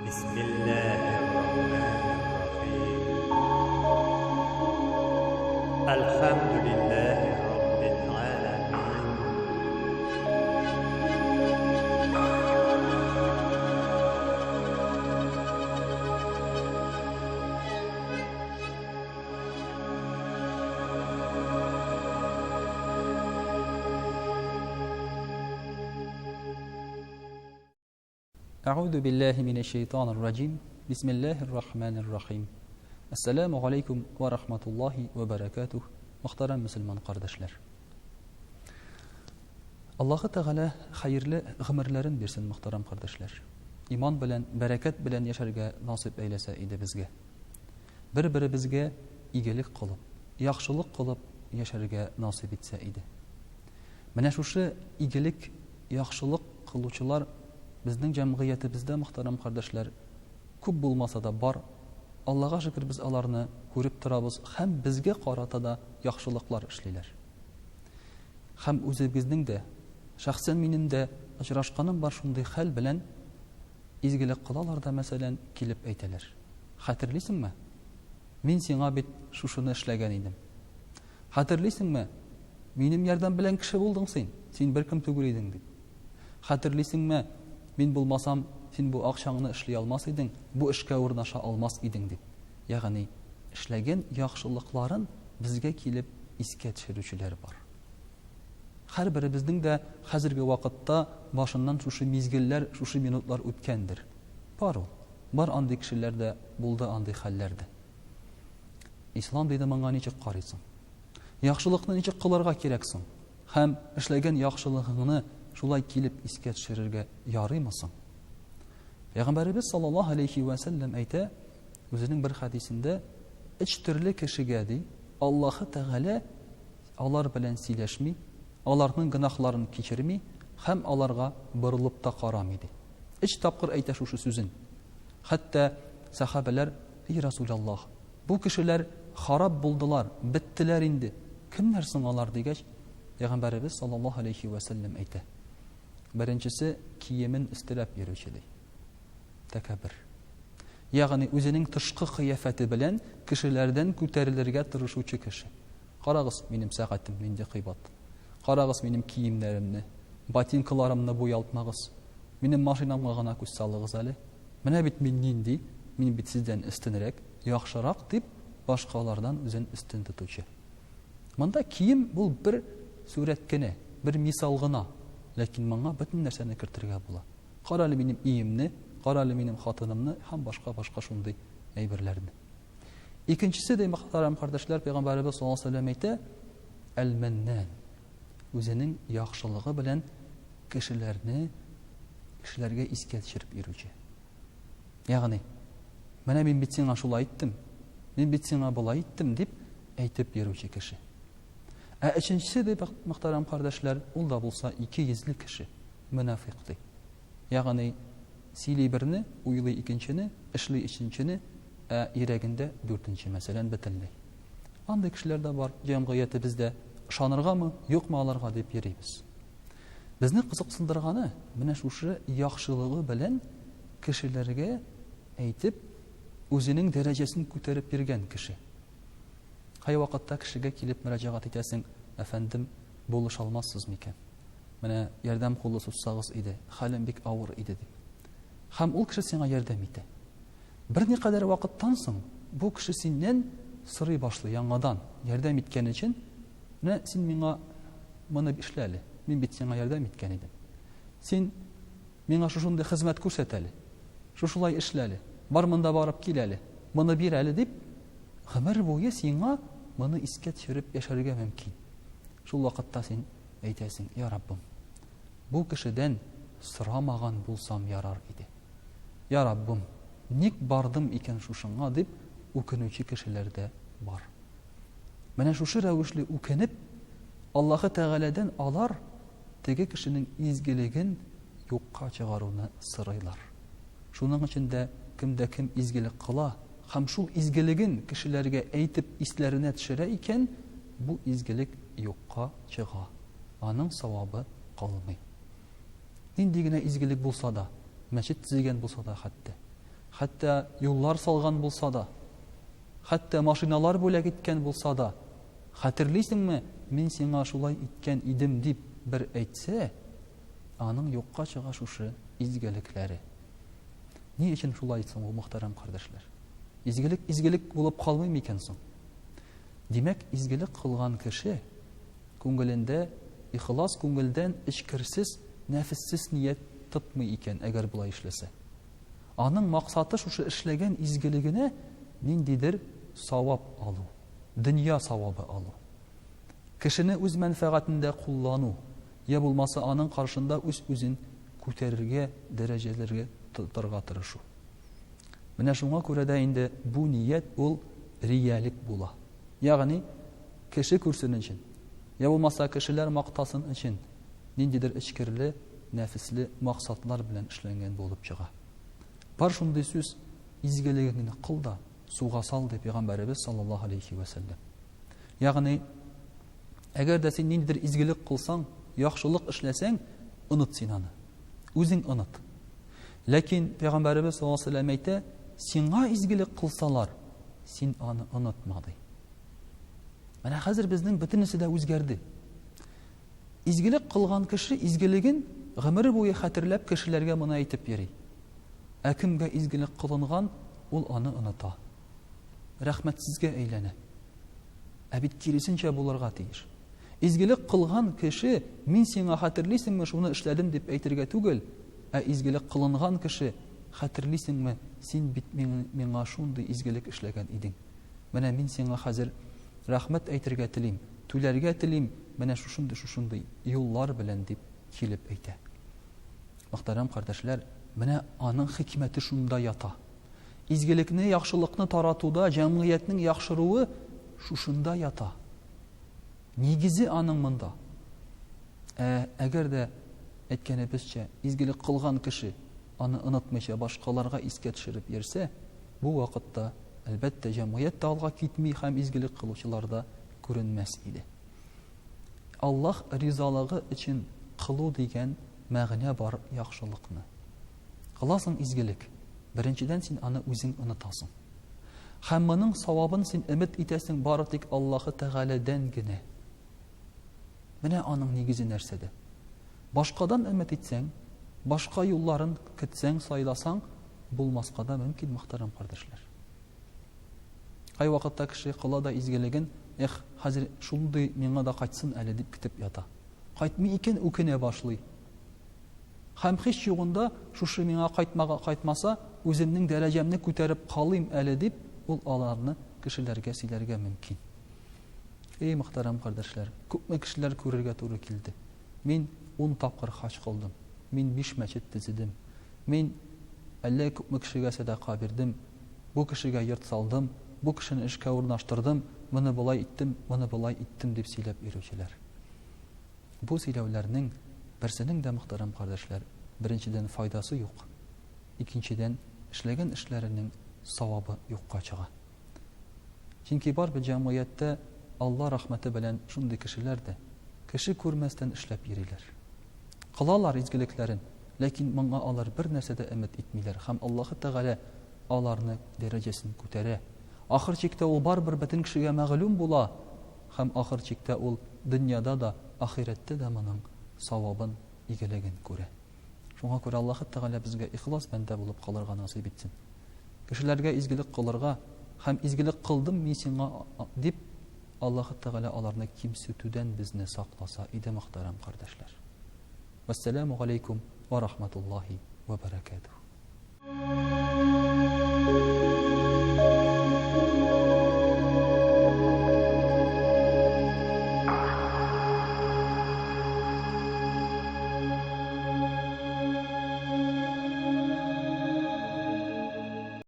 Бисмиллаһир-рахманир-рахим. Әлхәмдүлиллаһи раббил галәмин. Әгъүзу биллаһи минәш-шәйтанир раҗим. Бисмиллаһир рахманир рахим. Әссәламү галәйкүм вә рахматуллаһи вә бәрәкәтүһ. Мөхтәрәм мөселман кардәшләр. Аллаһы Тәгалә хәерле гомерләрен бирсен, мөхтәрәм кардәшләр. Иман белән, бәрәкәт белән яшәргә насыйп әйләсә иде безгә. Бер-беребезгә игелек кылып, яхшылык кылып яшәргә насыйп итсә иде. Менә шушы игелек, яхшылык кылучылар безнең җәмгыятебездә, мөхтәрәм кардәшләр, күп булмаса да бар. Аллага шөкер, без аларны күреп торабыз һәм безгә карата да яхшылыклар эшлиләр. Һәм үзебезнең дә, шәхсән минем дә очрашканым бар шундый хәл белән, изгелек кылалар да, мәсәлән, килеп әйтәләр. Хәтерлисеңме? Мин сиңа бит шушыны эшләгән идем. Хәтерлисеңме, минем ярдәм белән кеше булдың син, син беркем түгел идең, дип. Хәтерлисеңме, мин булмасам, син бу акчаңны эшли алмас идең, бу эшкә урнаша алмас идең, дип. Ягъни, эшләгән яхшылыкларын безгә килеп искә төшерүчеләр бар. Һәрберебезнең дә хәзерге вакытта башыннан шушы мизгелләр, шушы минутлар үткәндер. Бар ул. Бар андый кешеләр дә, булды андый хәлләр дә. Ислам дине моңа ничек карый соң? Яхшылыкны ничек кылырга кирәк соң? Һәм эшләгән яхшылыгыңны шулай килеп искә төшерергә ярыймы соң? Пәйгамбәребез саллаллаһу алейхи вә сәлләм әйтә, үзенең бер хәдисендә, өч төрле кешегә ди, Аллаһы Тәгалә алар белән сөйләшми, аларның гөнаһларын кичерми һәм аларга борылып та карамый ди. Өч тапкыр әйтә шушы сүзен. Хәтта сәхабәләр, И Расуләллаһ, бу кешеләр харап булдылар, беттеләр инде, кемнәр соң алар, дигәч, Пәйгамбәребез саллаллаһу алейһи вә сәлләм әйтә, Беренчесе, киемен өстерәп йөрүче, ди. Тәкәббер. Ягъни үзенең тышкы кыяфәте белән кешеләрдән күтәрелергә тырышучы кеше. Карагыз, минем сәгатем нинди кыйбат. Карагыз минем киемнәремне, ботинкаларымны буялтмагыз. Минем машинамга гына күз салыгыз әле. Менә бит мин нинди, мин бит сездән өстенрәк, яхшырак, дип, башкалардан үзен өстен тотучы. Монда кием ул бер сурәт кенә, бер мисал гына, ләкин моңа бөтен нәрсәне кертергә була. Кара әле минем өемне, кара әле минем хатынымны һәм башка-башка шундый әйберләрне. Икенчесе ди, мөхтәрәм кардәшләр, Пәйгамбәребез саллаллаһу алейһи ва сәлләм әйтә, Әл-Мәннән, үзенең яхшылыгы белән кешеләрне кешеләргә искә төшереп йөрүче. Ягъни, менә мин бит сиңа шулай иттем, мин бит сиңа болай иттем дип әйтеп йөрүче кеше. Ә өченчесе ди, мөхтәрәм кардәшләр, ул да булса ике йөзле кеше, мөнафикъ ди. Ягъни, сөйли берне, уйлый икенчене, эшли өченчене, ә йөрәгендә дүртенче, мәсәлән, бөтенләй. Андый кешеләр дә бар җәмгыятебездә. Ышаныргамы, юкмы аларга дип йөрибез. Безне кызыксындырганы, менә шушы яхшылыгы белән кешеләргә әйтеп, үзенең дәрәҗәсен күтәреп йөргән кеше. Кайвакытта кешегә килеп мөрәҗәгать итәсең, әфәндем, булыша алмассыз микән? Менә ярдәм кулы сузсагыз иде, хәлем бик авыр иде, дип. Һәм ул кеше сиңа ярдәм итә. Берникадәр вакыттан соң бу кеше синнән сорый башлый яңадан ярдәм иткән өчен, менә син миңа моны эшлә әле, мин бит сиңа ярдәм иткән идем. Син миңа шушындый хезмәт күрсәт әле, шушылай эшлә әле, бар монда барып кил әле, моны бир әле дип, гомер буе сиңа моны искә төшереп яшәргә мөмкин. Шул вакытта син әйтәсең, Я Раббым, бу кешедән сорамаган булсам ярар иде. Я Раббым, ник бардым икән шушыңа, дип үкенүче кешеләр дә бар. Менә шушы рәвешле үкенеп, Аллаһы Тәгаләдән алар теге кешенең изгелеген юкка чыгаруны сорыйлар. Шуның өчен дә кем дә кем изгелек кыла һәм шул изгелеген кешеләргә әйтеп исләренә төшерә икән, бу изгелек юкка чыга, аның савабы калмый. Нинди генә изгелек булса да, мәчет төзегән булса да хәтта. Хәтта юллар салган булса да, хәтта машиналар бүләк иткән булса да, хәтерлисеңме, мин сиңа шулай иткән идем дип бер әйтсә, аның юкка чыга шушы изгелекләре. Ни өчен шулай соң ул, мөхтәрәм кардәшләр? Изгелек изгелек булып калмый микән соң? Димәк, изгелек кылган кеше күңелендә ихлас күңелдән эчкерсез, нәфессез ният тотмый икән, әгәр болай эшләсә. Аның максаты шушы эшләгән изгелегенә ниндидер савап алу, дөнья савабы алу. Кешене үз мәнфәгатендә куллану, я булмаса аның каршында үз-үзен күтәрергә, дәрәҗәләргә тотарга тырышу. Менә шуңа күрә дә инде бу ният ул риялек була. Ягъни кеше күрсен өчен, я булмаса кешеләр мактасын өчен ниндидер эчкерле, нәфесле максатлар белән эшләнгән булып чыга. Бар шундый сүз, изгелегеңне кыл да, суга сал, ди пәйгамбәребез саллаллаһу алейхи вә сәлләм. Ягъни, әгәр дә син ниндидер изгелек кылсаң, яхшылык эшләсәң, оныт син аны. Үзең оныт. Ләкин пәйгамбәребез саллаллаһу алейхи вә сәлләм әйтә, сиңа изгелек кылсалар, син аны онытма, ди. Менә хәзер безнең бөтенесе дә үзгәрде. Изгелек кылган кеше изгелеген гомере буе хәтерләп кешеләргә моны әйтеп йөри. Ә кемгә изгелек кылынган, ул аны оныта. Рәхмәтсезгә әйләнә. Ә бит киресенчә булырга тиеш. Изгелек кылган кеше, мин сиңа хәтерлисеңме, шуны эшләдем дип әйтергә түгел, ә изгелек кылынган кеше, хәтерлисеңме, син бит миңа шундый изгелек эшләгән идең. Менә мин сиңа хәзер рәхмәт әйтергә телим, түләргә телим, менә шушындый-шушындый юллар белән, дип килеп әйтә. Мөхтәрәм кардәшләр, менә аның хикмәте шунда ята. Изгелекне, яхшылыкны таратуда җәмгыятьнең яхшыруы шушында ята. Нигезе аның монда. Ә әгәр дә, әйткәнебезчә, изгелек кылган кеше аны онытмыйча башкаларга искә төшереп йөрсә, бу вакытта, әлбәттә, җәмгыять тә алга китми һәм изгелек кылучылар да күренмәс иде. Аллаһ ризалыгы өчен кылу дигән мәгънә бар яхшылыкны. Кыласың изгелек, беренчедән син аны үзең онытасың. Һәм моның савабын син өмет итәсең бары тик Аллаһы Тәгаләдән генә. Менә аның нигезе нәрсәдә. Башкадан өмет итсәң, башка юлларын көтсәң, сайласаң, булмаска да мөмкин, мөхтәрәм кардәшләр. Кайвакытта кеше кыла да изгелеген, эх, хәзер шундый миңа да кайтсын әле дип көтеп ята. Кайтмый икән, үкенә башлый. Һәм һич югында шушы миңа кайтмага кайтмаса, үземнең дәрәҗәмне күтәреп калыйм әле дип, ул аларны кешеләргә сөйләргә мөмкин. Эй, мөхтәрәм кардәшләр, күпме кешеләр күрергә туры килде. Мин ун тапкыр хаҗ кылдым, мин биш мәчет төзедем, мин әллә күпме кешегә сәдака бирдем, бу кешегә йорт салдым, бу кешене эшкә урнаштырдым, моны болай иттем, моны болай иттем, дип сөйләп йөрүчеләр. Бу сөйләүләрнең берсенең дә, мөхтәрәм кардәшләр, беренчедән, файдасы юк, икенчедән, эшләгән эшләренең савабы юкка чыга. Чөнки бар бит җәмгыятьтә Алла рәхмәте белән шундый кешеләр дә, кеше күрмәстән эшләп йөриләр. Кылалар изгелекләрен, ләкин моңа алар бер нәрсә дә өмет итмиләр һәм Аллаһы Тәгалә аларны дәрәҗәсен күтәрә. Ахыр чиктә ул барыбер бөтен кешегә мәгълүм була һәм ахыр чиктә ул дөньяда да, ахирәттә дә моның савабын, игелеген күрә. Шуңа күрә Аллаһы Тәгалә безгә ихлас бәндә булып калырга насыйп итсен. Кешеләргә изгелек кылырга һәм изгелек кылдым мин сиңа дип Аллаһы Тәгалә аларны кимсетүдән безне сакласа иде, мөхтәрәм кардәшләр. Вәссәламү галәйкүм вә рахматуллаһи вә бәрәкәтүһ.